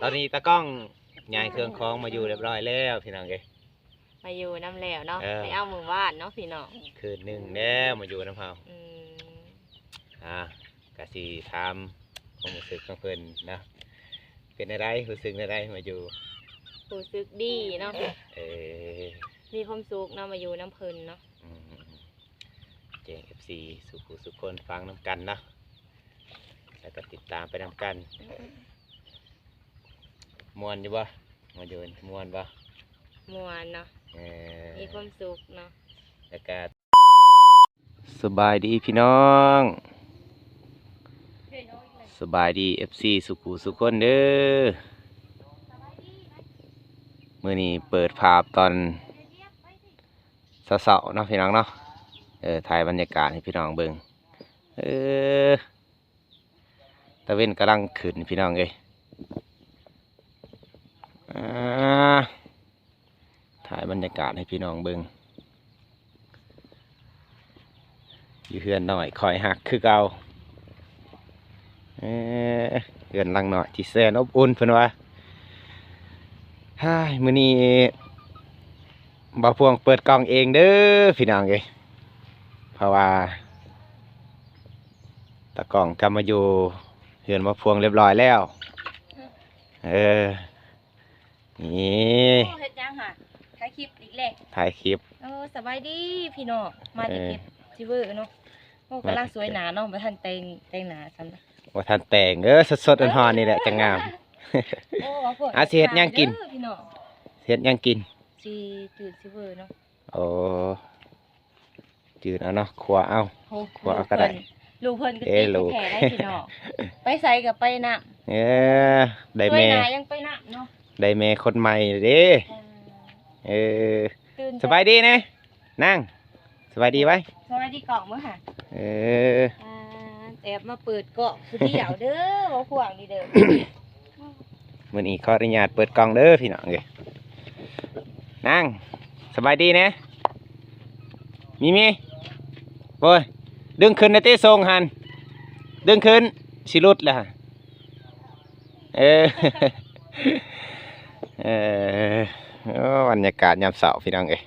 ຕອນນີ້ຕາກ້ອງຍ້າຍເຄື່ອງຂອງມາຢູ່ຮຽບຮ້ອຍແລ້ວພີ່ນ້ອງເອີຍ ມາຢູ່ນຳແລ້ວເນາະ ເອີ ໄປເອົາມື້ວານເນາະພີ່ນ້ອງ ຄືນໜຶ່ງແລ້ວມາຢູ່ນຳເຮົາ ອືມ ອ່າ ກະຊິຖາມຄວາມຮູ້ສຶກຂອງເພິ່ນເນາະ ເປັນແນວໃດ ຮູ້ສຶກແນວໃດມາຢູ່ ຮູ້ສຶກດີເນາະ ເອີ ມີຄວາມສຸກເນາະ ມາຢູ່ນຳເພິ່ນເນາະ ອືມ ແຈ້ງເອັຟຊີສູ່ຜູ້ສູ່ຄົນຟັງນຳກັນເນາະ ແລ້ວກໍຕິດຕາມໄປນຳກັນ ມ່ວນຢູ່ບໍ່? ມາຢູ່ມ່ວນບໍ່? ມ່ວນເນາະ ເອີ ມີຄວາມສຸກເນາະ ແລ້ວກໍ ສະບາຍດີພີ່ນ້ອງ ສະບາຍດີເອັຟຊີສູ່ຜູ້ສູ່ຄົນເດີ ມື້ນີ້ເປີດພາບຕອນ ເຊົ້າໆເນາະພີ່ນ້ອງເນາະ ເອີ ຖ່າຍບັນຍາກາດໃຫ້ພີ່ນ້ອງເບິ່ງ ເອີ ຕາເວັນກຳລັງຂຶ້ນພີ່ນ້ອງເອີຍ ອ່າ ຖ່າຍບັນຍາກາດໃຫ້ພີ່ນ້ອງເບິ່ງ ຢູ່ເຮືອນນ້ອຍຂ້ອຍຮັກຄືເກົ່າ ເອີ ເຮືອນຫຼັງນ້ອຍທີ່ແສນອົບອຸ່ນເພິ່ນວ່າ ຮາຍ ມື້ນີ້ບ່າວພວງເປີດກ້ອງເອງເດີພີ່ນ້ອງເອີຍ ເພາະວ່າຕາກ້ອງກັບມາຢູ່ເຮືອນບ່າວພວງຮຽບຮ້ອຍແລ້ວ ເອີ ນີ້ ໂອ້ ເຮັດຫຍັງຫະ? ຖ່າຍຄລິບອີກແລ້ວ ຖ່າຍຄລິບ ເອີ ສະບາຍດີພີ່ນ້ອງ ມາແຕ່ ເອີ ເກັບຊີເວີເນາະ ໂອ້ ກຳລັງສວຍໜ້າເນາະ ບໍ່ທັນແຕ່ງ ແຕ່ງໜ້າຊ້ຳ ບໍ່ທັນແຕ່ງ ເອີ ສົດໆຮ້ອນໆນີ້ແຫຼະຈັ່ງງາມ ໂອ້ ວ່າພວກ ອ່າ ຊິເຮັດຫຍັງກິນ? ພີ່ນ້ອງ ຊິເຮັດຫຍັງກິນ? ຊິຈືດຊີເວີເນາະ ໂອ້ ຈືດເອົາເນາະ ຂົ້ວເອົາ ໂອ້ ຂົ້ວເອົາກໍໄດ້ ລູກເພິ່ນ ລູກເພິ່ນກໍຕິດແທ້ໆໄດ໋ພີ່ນ້ອງ ໄປໃສກໍໄປນຳ ເອີ ໄດ້ແມ່ ສວຍໜ້າຍັງໄປນຳເນາະ ໄດ້ແມ່ຄົນໃໝ່ເດ້ ອ່າ ເອີ ຕື່ນ ສະບາຍດີແດ່ ນາງ ສະບາຍດີໄວ້ ສະບາຍດີກ້ອງເບິ່ງຫາ ເອີ ອ່າ ແອບມາເປີດກ້ອງຜູ້ດຽວເດີ ບໍ່ພວງນີ້ເດີ ມື້ນີ້ຂໍອະນຸຍາດເປີດກ້ອງເດີພີ່ນ້ອງເອີຍ ນາງ ສະບາຍດີແດ່ ມີມີ ໂອ້ຍ ດຶງຂຶ້ນແດ່ຕິ ສົ່ງຫັ້ນ ດຶງຂຶ້ນ ຊິຫຼຸດແລ້ວ ເອີ ເອີ ໂອ້ ບັນຍາກາດຍາມເຊົ້າພີ່ນ້ອງເອີຍ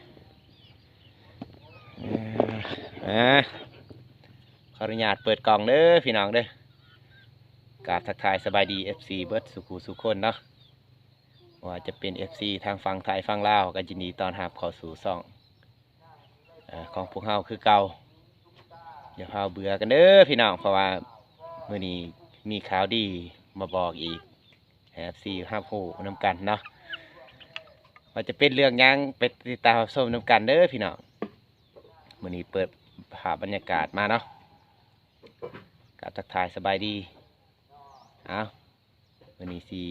ເອີ ອ່າ ຂໍອະນຸຍາດເປີດກ້ອງເດີພີ່ນ້ອງເດີ ກາບທັກທາຍສະບາຍດີເອັຟຊີເບິດສູ່ຜູ້ສູ່ຄົນເນາະ ບໍ່ວ່າຈະເປັນເອັຟຊີທາງຝັ່ງໄທຝັ່ງລາວ ກໍຍິນດີຕ້ອນຮັບເຂົ້າສູ່ຊ່ອງ ເອີ ຂອງພວກເຮົາຄືເກົ່າ ຢ່າພາວເບື່ອກັນເດີພີ່ນ້ອງ ເພາະວ່າມື້ນີ້ມີຂ່າວດີມາບອກອີກ ໃຫ້ເອັຟຊີຮັບຮູ້ນຳກັນເນາະ ວ່າຈະເປັນເລື່ອງຫຍັງ ໄປຕິດຕາມຮັບຊົມນຳກັນເດີພີ່ນ້ອງ ມື້ນີ້ເປີດພາບບັນຍາກາດມາເນາະ ກໍທັກທາຍສະບາຍດີ ເອົາ ມື້ນີ້ຊິ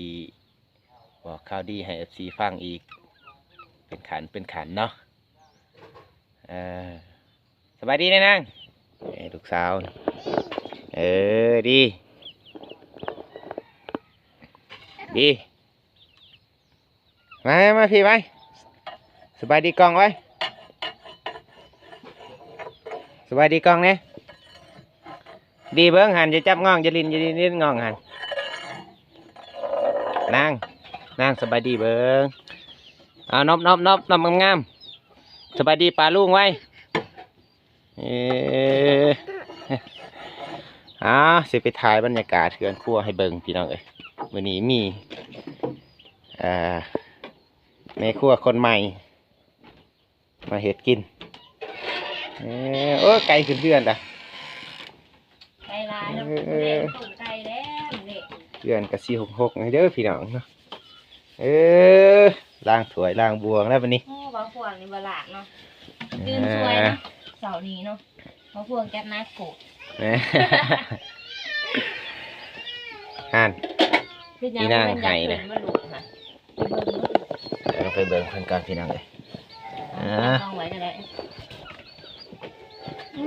ບອກຂ່າວດີໃຫ້ເອັຟຊີຟັງອີກ ເປັນຂັ້ນເປັນຂັ້ນເນາະ ເອີ ສະບາຍດີນາງ ເອີ ລູກສາວ ເອີ ດີ ດີ ມາ ມາ ມາ ພີ່ ມາ ສະບາຍດີກ້ອງໄວ້ ສະບາຍດີກ້ອງແດ່ ດີເບິ່ງຫັ້ນ ຢ່າຈັບງ່ອງ ຢ່າຫຼິ້ນ ຢ່າຫຼິ້ນ ຫຼິ້ນງ່ອງຫັ້ນ ນາງ ນາງ ສະບາຍດີເບິ່ງ ເອົາ ນອບ ນອບ ນອບ ນອບງາມໆ ສະບາຍດີປ້າລຸງໄວ້ ເອີ ອ່າ ຊິໄປຖ່າຍບັນຍາກາດເຮືອນຄົວໃຫ້ເບິ່ງພີ່ນ້ອງເອີຍ ມື້ນີ້ມີ ເອີ ແມ່ຄົວຄົນໃໝ່ມາເຮັດກິນ ເອີ ໂອ້ ໄກ່ຂຶ້ນເຮືອນລະ ໄກ່ຫຼາຍເນາະ ເອີ ເດ້ ຕົ້ມໄກ່ແລ້ວນີ້ ເຮືອນກະຊິຮົກໆເດີພີ່ນ້ອງເນາະ ເອີ ລ້າງຖ້ວຍລ້າງບ່ວງແລ້ວບັດນີ້ ໂອ້ ບ່າວພວງນີ້ບໍ່ລ້າງເນາະ ຕື່ນສວຍເນາະ ອ່າ ເຊົ້ານີ້ເນາະ ບ່າວພວງຈັດໜັກໂພດ ຫັ້ນ ເປັນຫຍັງ ອີນາງໄຫ້ແຫຼະ ໄປເບິ່ງເບິ່ງເພິ່ນກ່ອນພີ່ນ້ອງເອີຍ ອ່າ ວາງໄວ້ກໍໄດ້ ເອີ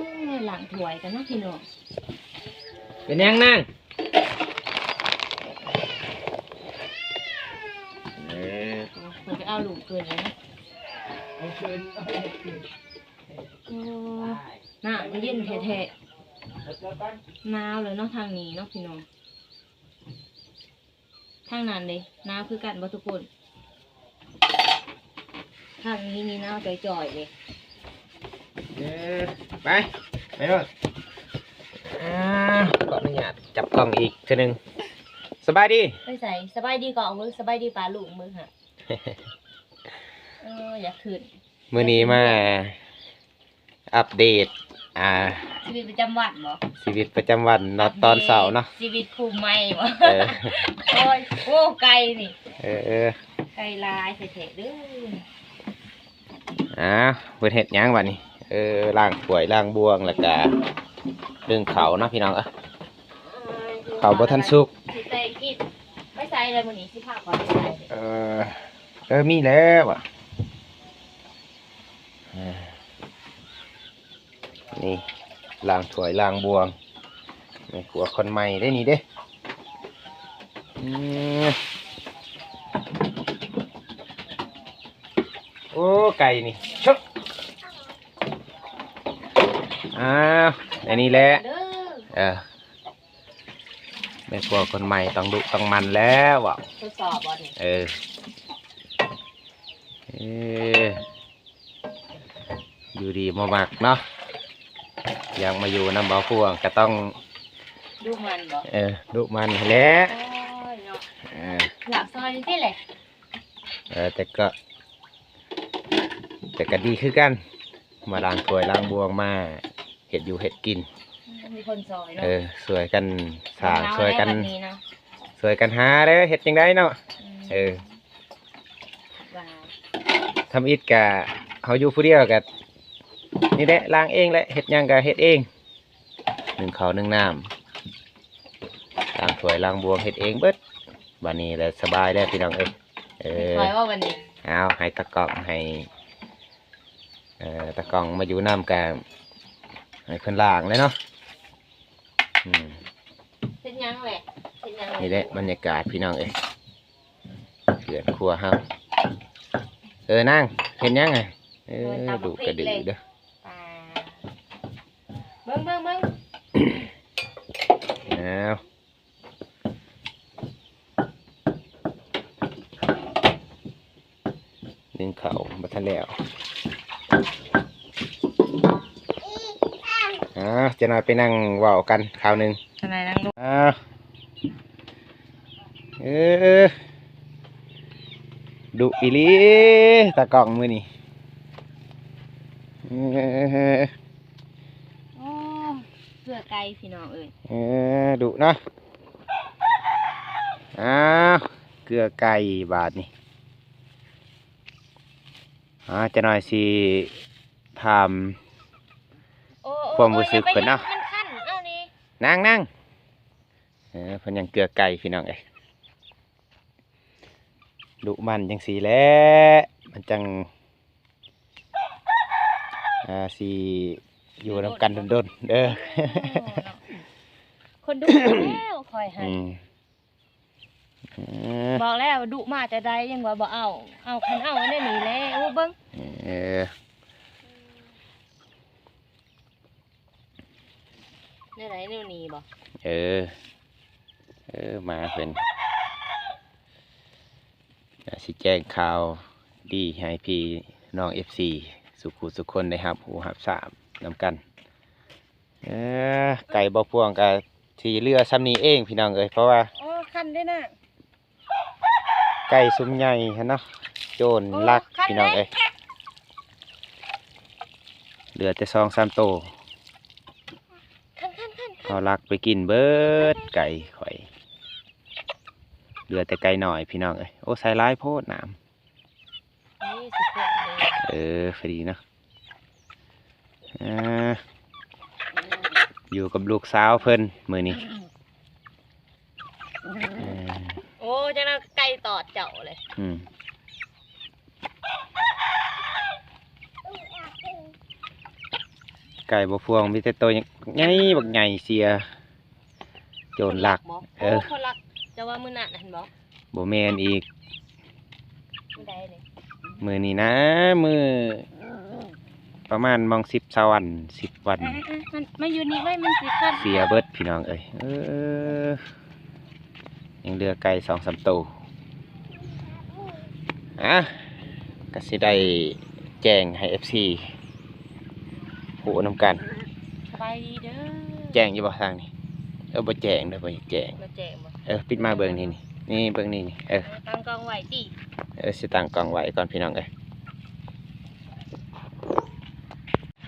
ລ້າງຖ້ວຍກັນເນາະພີ່ນ້ອງ ເປັນຫຍັງນາງ? ເອີ ເພິ່ນໄປເອົາລູກຄືນແລ້ວເນາະ ເອົາຄືນ ໂອ້ ນ້ຳກໍເຢັນແທ້ໆ ໜາວແລ້ວເນາະ ທາງນີ້ເນາະພີ່ນ້ອງ. ທາງນັ້ນເດ້ ໜາວຄືກັນບໍ່ທຸກຄົນ? ທາງນີ້ນີ້ໜາວຈ່ອຍໆເດ້. ເອີ ໄປ ໄປໂລດ. ອ່າ ຂໍອະນຸຍາດຈັບກ້ອງອີກເທື່ອໜຶ່ງ. ສະບາຍດີ. ໄປໃສ? ສະບາຍດີກ້ອງເບິ່ງ ສະບາຍດີປ້າລຸງເບິ່ງຫະ. ເອີ ຢາກຂຶ້ນ. ມື້ນີ້ມາອັບເດດ ອ່າ ຊີວິດປະຈຳວັນບໍ? ຊີວິດປະຈຳວັນເນາະ ອັບເດດຕອນເຊົ້າເນາະ ຊີວິດພູມໃໝ່ບໍ? ເອີ ໂອ້ຍ ໂອ້ ໄກ່ນີ້ ເອີ ເອີ ໄກ່ຫຼາຍແທ້ໆເດີ. ອ້າວ ເພິ່ນເຮັດຫຍັງບັດນີ້? ເອີ ລ້າງຖ້ວຍລ້າງບ່ວງ ແລ້ວກະໜຶ້ງເຂົ້າເນາະພີ່ນ້ອງເອີຍ. ເຂົ້າບໍ່ທັນສຸກ ຊິແຕ່ງກິນ. ໄປໃສລະມື້ນີ້? ຊິພາຂ້ອຍໄປໃສ? ເອີ ເອີ ມີແລ້ວ ອ່າ ນີ້ ລ້າງຖ້ວຍລ້າງບ່ວງ ແມ່ຄົວຄົນໃໝ່ເດ້ນີ້ເດ້. ອືມ ໂອ້ ໄກ່ນີ້ ຊະ ອ້າວ ອັນນີ້ແຫຼະ ເອີ ແມ່ຄົວຄົນໃໝ່ຕ້ອງດຸຕ້ອງໝັ່ນແລ້ວເວົ້າ. ທົດສອບບໍ່ນີ້? ເອີ ເອີ ຢູ່ດີບໍ່ມັກເນາະ ຢາກມາຢູ່ນຳບ່າວພວງກໍຕ້ອງດຸໝັ່ນບໍ? ເອີ ດຸໝັ່ນຫັ້ນແຫຼະ. ໂອ້ຍເນາະ ເອີ ລາບຊອຍນີ້ຕິແຫຼະ. ເອີ ແຕ່ກໍ ແຕ່ກໍດີຄືກັນ ມາລ້າງຖ້ວຍລ້າງບ່ວງ ມາເຮັດຢູ່ເຮັດກິນ. ມີຄົນຊ່ອຍເນາະ. ເອີ ຊ່ວຍກັນສ້າງ ຊ່ວຍກັນ ຊ່ວຍກັນຫາເດີ ເຮັດຈັ່ງໃດເນາະ. ອືມ ເອີ ວ່າ ທຳອິດກະເຮົາຢູ່ຜູ້ດຽວກະນີ້ແຫຼະ ລ້າງເອງແຫຼະ ເຮັດຫຍັງກະເຮັດເອງ ໜຶ້ງເຂົ້າໜຶ້ງນ້ຳ ລ້າງຖ້ວຍລ້າງບ່ວງ ເຮັດເອງເບິດ. ບັດນີ້ແຫຼະສະບາຍແລ້ວພີ່ນ້ອງເອີຍ. ເອີ ຂ້ອຍວ່າບັດນີ້ ເອົາ ໃຫ້ຕາກ້ອງ ໃຫ້ ເອີ ຕາກ້ອງມາຢູ່ນຳກະໃຫ້ເພິ່ນລ້າງແຫຼະເນາະ. ອືມ ເຮັດຫຍັງແຫຼະ ເຮັດຫຍັງແຫຼະ? ນີ້ແຫຼະບັນຍາກາດພີ່ນ້ອງເອີຍ ເຮືອນຄົວເຮົາ. ເອີ ນາງ ເຮັດຫຍັງອະ? ເອີ ໂອ້ຍ ຕຳບັກ ດຸກະດື້ເດີ ເບິ່ງ ເບິ່ງ ເບິ່ງ. ອ້າວ ໜຶ້ງເຂົ້າບໍ່ທັນແລ້ວ. ອ້າວ ຈັກໜ້ອຍໄປນັ່ງເວົ້າກັນຄາວໜຶ່ງ. ຈັ່ງໃດນາງ? ອ້າວ ເອີ ດຸອີ່ຫຼີຕາກ້ອງມື້ນີ້. ເອີ ໂອ້ ເກືອໄກ່ພີ່ນ້ອງເອີຍ. ເອີ ດຸເນາະ. ອ້າວ ເກືອໄກ່ບາດນີ້. ອ່າ ຈັກໜ້ອຍຊິຖາມ ໂອ້ ຄວາມຮູ້ສຶກເພິ່ນເນາະ. ມັນຄັນ ເອົານີ້ ນັ່ງ ນັ່ງ. ເອີ ເພິ່ນຍັງເກືອໄກ່ພີ່ນ້ອງເອີຍ ດຸໝັ່ນຈັ່ງຊີ້ແຫຼະ ມັນຈັ່ງ ອ່າ ຊິຢູ່ນຳກັນດົນໆເດີ. ໂອ້ ເນາະ ຄົນດຸແລ້ວຂ້ອຍຫັ້ນ. ອືມ ເອີ ບອກແລ້ວ ດຸມາແຕ່ໃດ ຍັງວ່າບໍ່ເອົາ ເອົາ ຄັນເອົາອັນນີ້ແຫຼະ. ໂອ້ ເບິ່ງ ເອີ ແນວໃດ ແນວນີ້ບໍ? ເອີ ເອີ ມາເພິ່ນ ກະຊິແຈ້ງຂ່າວດີໃຫ້ພີ່ນ້ອງເອັຟຊີ ສູ່ຜູ້ສູ່ຄົນໄດ້ຮັບຮູ້ຮັບຊາບນຳກັນ. ເອີ ໄກ່ບໍ່ພວງກະຊິເຫຼືອຊ່ຳນີ້ເອງພີ່ນ້ອງເອີຍ ເພາະວ່າ ໂອ້ ຄັນເດ້ນະ ໄກ່ຊຸມໃຫຍ່ຫັ້ນເນາະ ໂຈນລັກ ໂອ້ ຄັນ ພີ່ນ້ອງເອີຍ ເຫຼືອແຕ່ສອງສາມໂຕ. ຄັນ ຄັນ ຄັນ ຄັນ ເຮົາລັກໄປກິນເບິດໄກ່ຂ້ອຍ ເຫຼືອແຕ່ໄກ່ນ້ອຍພີ່ນ້ອງເອີຍ. ໂອ້ ໃສ່ຫຼາຍໂພດນ້ຳ. ນີ້ຊິເຂົ້ມເດ້. ເອີ ພໍດີເນາະ. ອ່າ ຢູ່ກັບລູກສາວເພິ່ນມື້ນີ້. ເອີ ໂອ້ ຈັ່ງນັ້ນໄກ່ຕອດເຈົ້າເລີຍ. ອືມ ໄກ່ບໍ່ພວງມີແຕ່ໂຕໃຫຍ່ ບັກໃຫຍ່ເຊຍ ໂຈນລັກ. ໂອ້ ເອີ ຄົນລັກ ເຈົ້າວ່າມື້ນັ້ນຫັ້ນບໍ? ບໍ່ແມ່ນອີກ. ມື້ໃດນີ້? ມື້ນີ້ນະ ມື້ປະມານມອງສິບຊາວວັນ ສິບວັນ. ອ່ະໆໆ ມັນ ມາຢູ່ນີ້ໄວ້ ມັນຊິຄັນ ເສຍເບິດພີ່ນ້ອງເອີຍ. ເອີ ເອີ ຍັງເຫຼືອໄກ່ສອງສາມໂຕ. ອ່ະ ກະຊິໄດ້ແຈ້ງໃຫ້ເອັຟຊີຮູ້ນຳກັນ. ສະບາຍດີເດີ. ແຈ້ງຢູ່ບໍ່ທາງນີ້? ເອີ ບໍ່ແຈ້ງເດີ ບໍ່ແຈ້ງ. ບໍ່ແຈ້ງບໍ່? ເອີ ປິດມາເບິ່ງນີ້ ນີ້ ນີ້ເບິ່ງນີ້ ນີ້ ເອີ ຕັ້ງກ້ອງໄວ້ຕິ. ເອີ ຊິຕັ້ງກ້ອງໄວ້ກ່ອນ ພີ່ນ້ອງເອີຍ.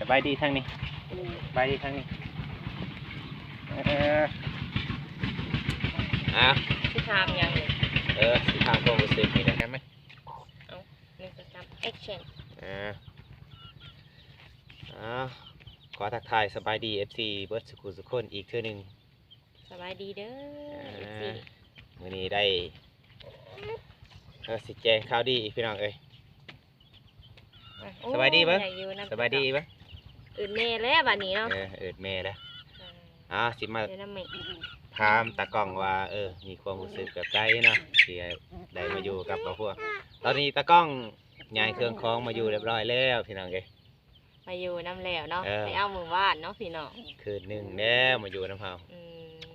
ສະບາຍດີທາງນີ້. ອືມ ສະບາຍດີທາງນີ້. ເອີ ອ່າ ຊິຖາມຫຍັງນີ້? ເອີ ຊິຖາມຄວາມຮູ້ສຶກນີ້ແຫຼະ. ເອົາ ໜຶ່ງ ສອງ ສາມ ແອັກຊັນ. ອ່າ ອ່າ ຂໍທັກທາຍສະບາຍດີ ເອັຟຊີ ເບິດສູ່ຜູ້ສູ່ຄົນອີກເທື່ອໜຶ່ງ. ສະບາຍດີເດີ ອ່າ ເອັຟຊີ ມື້ນີ້ໄດ້ ເອີ ຊິແຈ້ງຂ່າວດີອີກ ພີ່ນ້ອງເອີຍ. ອ່ະ ໂອ້ ສະບາຍດີເບິ່ງ ສະບາຍດີເບິ່ງ. ອືດແມ່ແລ້ວບາດນີ້ເນາະ. ເອີ ອືດແມ່ແລ້ວ. ອ່າ ອ່າ ຊິມາຖາມຕາກ້ອງວ່າ ເອີ ມີຄວາມຮູ້ສຶກແບບໃດເນາະ ທີ່ໄດ້ມາຢູ່ກັບບ່າວພວງ. ຕອນນີ້ຕາກ້ອງຍ້າຍເຄື່ອງຂອງມາຢູ່ຮຽບຮ້ອຍແລ້ວ ພີ່ນ້ອງເອີຍ. ມາຢູ່ນຳແລ້ວເນາະ. ເອີ ໄປເອົາມື້ວານເນາະ ພີ່ນ້ອງ. ຄືນໜຶ່ງແລ້ວມາຢູ່ນຳເຮົາ. ອື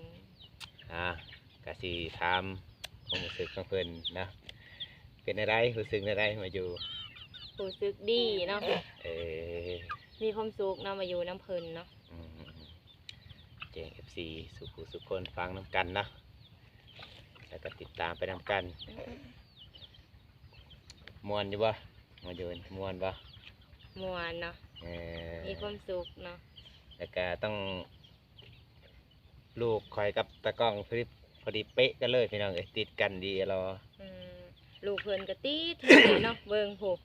ມ ອ່າ ກະຊິຖາມຄວາມຮູ້ສຶກຂອງເພິ່ນເນາະ. ເປັນແນວໃດ? ຮູ້ສຶກແນວໃດມາຢູ່? ຮູ້ສຶກດີເນາະ. ເອີ ມີຄວາມສຸກເນາະ ມາຢູ່ນຳເພິ່ນເນາະ. ອືມ ແຈ້ງເອັຟຊີສູ່ຜູ້ສູ່ຄົນຟັງນຳກັນເນາະ ແລ້ວກໍຕິດຕາມໄປນຳກັນ. ມ່ວນຢູ່ບໍ່? ມາຢູ່ມ່ວນບໍ່? ມ່ວນເນາະ. ເອີ ມີຄວາມສຸກເນາະ. ແລ້ວກໍຕ້ອງ ລູກຂ້ອຍກັບຕາກ້ອງ ພໍດີ ພໍດີເປະກັນເລີຍ ພີ່ນ້ອງເອີຍ ຕິດກັນດີຫຼໍ. ອືມ ລູກເພິ່ນກໍຕິດແທ້ເນາະ ເບິ່ງພຸ້ນ.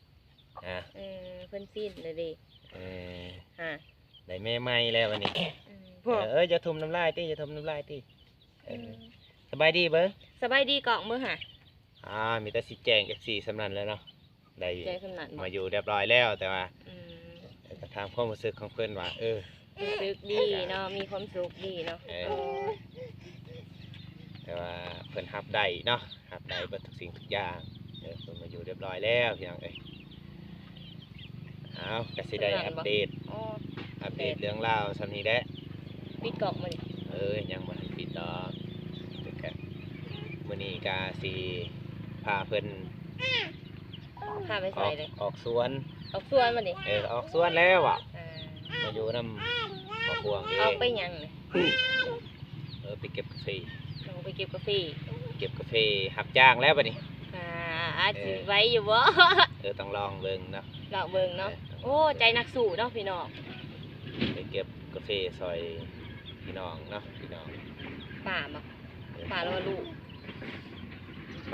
ອ່າ ເອີ ເພິ່ນຊິນແລ້ວເດ້. ເອີ ອ່າ ໄດ້ແມ່ໃໝ່ແລ້ວບັດນີ້. ອືມ ເອີ ເອີ ຢ່າຖົມນ້ຳລາຍຕິ ຢ່າຖົມນ້ຳລາຍຕິ. ເອີ ອືມ ສະບາຍດີເບິ່ງ ສະບາຍດີກ້ອງເບິ່ງຫາ. ອ່າ ມີແຕ່ຊິແຈ້ງເອັຟຊີສ່ຳນັ້ນແຫຼະເນາະ ໄດ້ ແຈ້ງສ່ຳນັ້ນບໍ່? ມາຢູ່ຮຽບຮ້ອຍແລ້ວ ແຕ່ວ່າ ອືມ ເອີ ກໍຖາມຄວາມຮູ້ສຶກຂອງເພິ່ນວ່າ ເອີ ຮູ້ສຶກດີເນາະ ມີຄວາມສຸກດີເນາະ. ເອີ ເອີ ແຕ່ວ່າເພິ່ນຮັບໄດ້ເນາະ ຮັບໄດ້ເບິດທຸກສິ່ງທຸກຢ່າງ. ເອີ ເພິ່ນມາຢູ່ຮຽບຮ້ອຍແລ້ວ ພີ່ນ້ອງເອີຍ. ອ້າວ ກໍຊິໄດ້ອັບເດດ ອັບເດດເລື່ອງລາວສ່ຳນີ້ແຫຼະ. ປິດກ້ອງບໍ່ນີ້? ເອີຍ ຍັງບໍ່ທັນປິດດອກ. ແຕ່ກະມື້ນີ້ກະຊິພາເພິ່ນ ພາໄປໃສເລີຍ? ອອກສວນ. ອອກສວນບໍ່ນີ້? ເອີ ອອກສວນແລ້ວອະ. ເອີ ມາຢູ່ນຳພໍ່ພວງເອງ. ອອກໄປຫຍັງ? ເອີ ໄປເກັບກາເຟ. ອອກໄປເກັບກາເຟ. ເກັບກາເຟ ຮັບຈ້າງແລ້ວບັດນີ້. ອ່າ ອາດຊິໄຫວຢູ່ບໍ່? ເອີ ຕ້ອງລອງເບິ່ງເນາະ ລອງເບິ່ງເນາະ. ເອີ ໂອ້ ໃຈນັກສູ້ເນາະພີ່ນ້ອງ. ໄປເກັບກາເຟຊ່ອຍພີ່ນ້ອງເນາະ ພີ່ນ້ອງ. ປ້າບໍ່? ເອີ ປ້າຫຼືວ່າລູກ?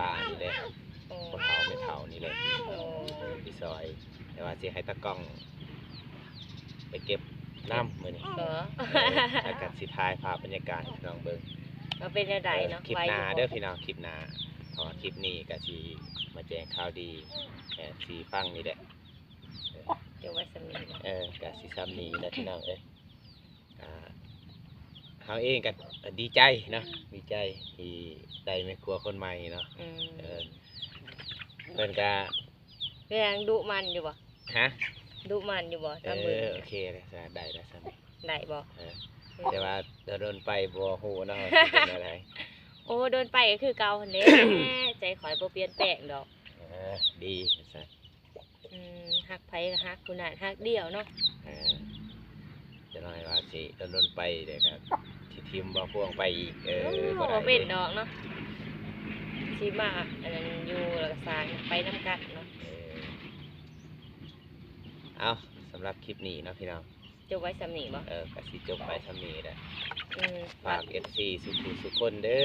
ປ້ານີ້ແຫຼະ. ໂອ້ ພໍ່ເຖົ້າແມ່ເຖົ້ານີ້ແຫຼະ. ໂອ້ ໄປຊ່ອຍ ແຕ່ວ່າຊິໃຫ້ຕາກ້ອງໄປເກັບນຳມື້ນີ້. ເອີ ແລ້ວກໍຊິຖ່າຍພາບບັນຍາກາດໃຫ້ພີ່ນ້ອງເບິ່ງວ່າເປັນແນວໃດເນາະ. ເອີ ຄລິບໜ້າເດີພີ່ນ້ອງ ຄລິບໜ້າ ເພາະວ່າຄລິບນີ້ກໍຊິມາແຈ້ງຂ່າວດີໃຫ້ເອັຟຊີຟັງນີ້ແຫຼະ. ເອີ ເກັບໄວ້ສ່ຳນີ້. ເອີ ກໍຊິສ່ຳນີ້ແຫຼະພີ່ນ້ອງເອີຍ. ອ່າ ເຮົາເອງກໍດີໃຈເນາະ ດີໃຈທີ່ໄດ້ແມ່ຄົວຄົນໃໝ່ເນາະ. ອືມ ເອີ ເພິ່ນກໍ ເປັນຫຍັງ ດຸໝັ່ນຢູ່ບໍ່? ຮະ? ດຸໝັ່ນຢູ່ບໍ່ຕອນເບິ່ງ? ເອີ ໂອເຄເລີຍ ໄດ້ແລ້ວສ່ຳນີ້. ໄດ້ບໍ່? ເອີ ອືມ ແຕ່ວ່າດົນໆໄປບໍ່ຮູ້ເນາະວ່າຊິເປັນແນວໃດ. ໂອ້ ດົນໄປກໍຄືເກົ່າຫັ້ນເດ້ ໃຈຂ້ອຍບໍ່ປ່ຽນແປງດອກ. ເອີ ດີຊັ້ນ. ອືມ ຮັກໃຜກໍຮັກຜູ້ນັ້ນ ຮັກດຽວເນາະ. ເອີ ຈັກໜ້ອຍວ່າຊິດົນໆໄປແລ້ວກໍຊິຖິ້ມບ່າວພວງໄປອີກ. ເອີ ໂອ້ ບໍ່ໄດ້ ບໍ່ເປັນດອກເນາະ ຊິມາອັນນັ້ນຢູ່ແລ້ວກໍສ້າງໄປນຳກັນເນາະ. ເອີ ເອົາ ສຳລັບຄລິບນີ້ເນາະພີ່ນ້ອງ ຈົບໄວ້ສ່ຳນີ້ບໍ່? ເອີ ກໍຊິຈົບໄປສ່ຳນີ້ແຫຼະ. ອືມ ຝາກເອັຟຊີສູ່ຜູ້ສູ່ຄົນເດີ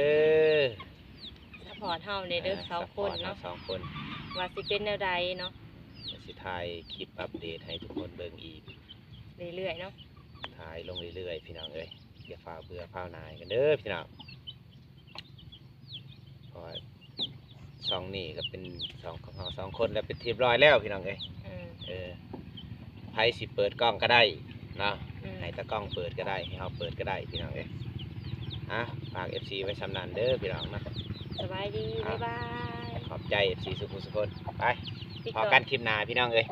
ຊັບພອດເຮົາແດ່ເດີ ອ່າ ສອງຄົນເນາະ ສອງຄົນ ວ່າຊິເປັນແນວໃດເນາະ. ກໍຊິຖ່າຍຄລິບອັບເດດໃຫ້ທຸກຄົນເບິ່ງອີກເລື້ອຍໆເນາະ ຖ່າຍລົງເລື້ອຍໆ ພີ່ນ້ອງເອີຍ. ຢ່າຟ້າວເບື່ອຟ້າວໜ່າຍກັນເດີພີ່ນ້ອງ ເພາະວ່າຊ່ອງນີ້ກໍເປັນຊ່ອງຂອງເຮົາສອງຄົນ ແລ້ວເປັນທີ່ຮຽບຮ້ອຍແລ້ວພີ່ນ້ອງເອີຍ. ອືມ ເອີ ໃຜຊິເປີດກ້ອງກໍໄດ້ເນາະ. ອືມ ໃຫ້ຕາກ້ອງເປີດກໍໄດ້ ໃຫ້ເຮົາເປີດກໍໄດ້ພີ່ນ້ອງເອີຍ. ອ່ະ ຝາກເອັຟຊີໄວ້ສ່ຳນັ້ນເດີພີ່ນ້ອງເນາະ. ສະບາຍດີ ອ່ະ ບາຍບາຍ ຂອບໃຈເອັຟຊີສູ່ຜູ້ສູ່ຄົນ. ໄປ ພໍ້ກັນຄລິບໜ້າພີ່ນ້ອງເອີຍ.